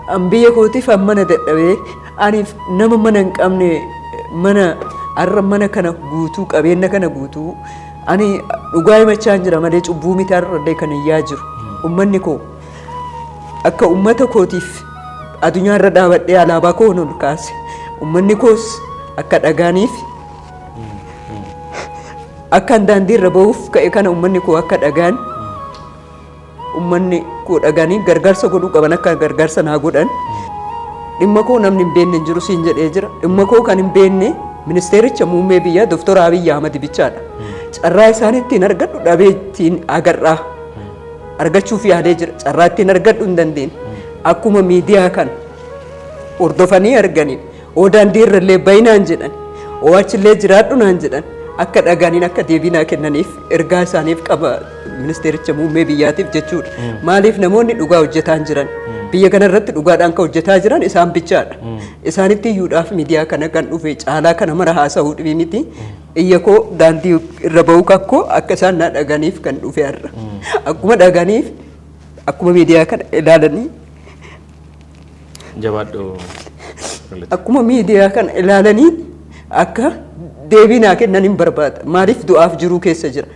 An biyya kootiif an mana dadhabee, aniif nama mana hin qabne, mana har'a mana kana guutuu, qabeenya kana guutuu, ani dhugaa himachaa hin jira malee cubbuu miti. Har'allee kan iyyaa jiru ummanni koo akka ummata kootiif addunyaa irra dhaabadhee alaabaa koo ol kaase, ummanni koos akka dhagaaniif akka an daandii irra bahuuf ka'e kana ummanni koo akka dhagaan, ummanni koo dhagaanii gargaarsa godhuu qaban akka gargaarsa naa godhan. Dhimma koo namni hin beekne hin jiru siin jedhee jira. Dhimma koo kan hin beekne ministeericha muummee biyyaa Dooktor Abiyyi Ahmad bichaadha. Carraa isaan ittiin argadhu dhabee ittiin agarraa argachuuf yaadee jira. Carraa ittiin argadhu hin dandeenye. Akkuma miidiyaa kana hordofanii arganiin oo daandii irra illee bayinaan jedhan, oo achillee jiraadhu naan jedhan, akka dhagaaniin akka deebii naa kennaniif ergaa isaaniif qaba, ministeericha muummee biyyaatiif jechuudha. Maaliif namoonni dhugaa hojjetaa hin jiran? Biyya kana irratti dhugaadhaan kan hojjetaa jiran isaan bichaadha. Isaanitti iyyuudhaaf miidiyaa kana kan dhufe caalaa kana mara haasa'uu dhibii miti. Iyya koo daandii irra bahuu kakkoo akka isaan naa dhaganiif kan dhufe har'a. Akkuma dhaganiif, akkuma miidiyaa kana ilaalanii Jabaadhu. Akkuma miidiyaa kana ilaalanii akka deebii naa kennan hin barbaada. Maaliif du'aaf jiruu keessa jira.